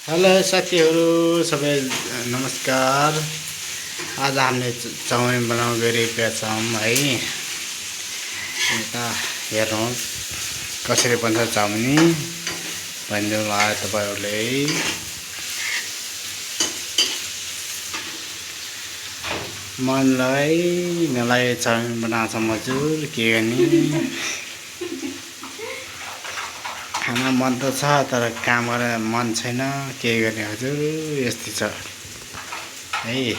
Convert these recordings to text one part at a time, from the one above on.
Hello साथीहरू सबै नमस्कार। आज हामीले चाउमिन बनाउन गइरहेका छौँ है। यता हेर्नुहोस् कसरी बन्छ चाउमिन भनिदिनु होला तपाईँहरूले। मनलाई नलागे चाउमिन बनाउँछ मजुर के गर्ने। खाना मन त छ तर काम गरेर मन छैन के गर्ने हजुर। यस्तै छ है।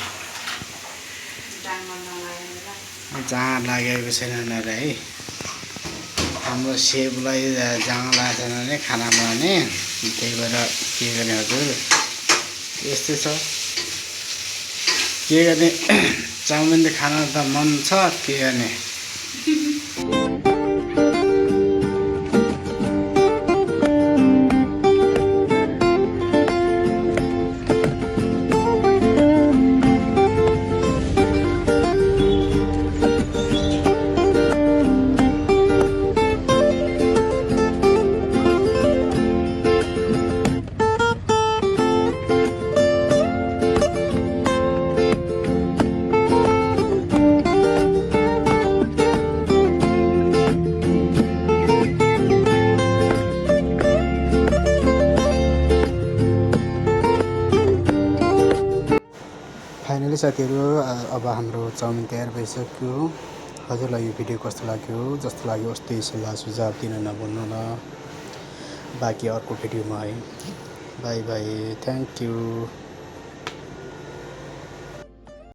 जहाँ लागेको छैन है हाम्रो सेफलाई जहाँ लागेको छैन भने खाना बनाउने। त्यही भएर के गर्ने हजुर यस्तै छ के गर्ने। चाउमिन त खान त मन छ के गर्ने। फाइनली साथीहरू अब हाम्रो चाउमिन तयार भइसक्यो। हजुरलाई यो भिडियो कस्तो लाग्यो, जस्तो लाग्यो उस्तै सल्लाह सुझाव दिन नभुल्नु न। बाँकी अर्को भिडियोमा है। By by, thank you.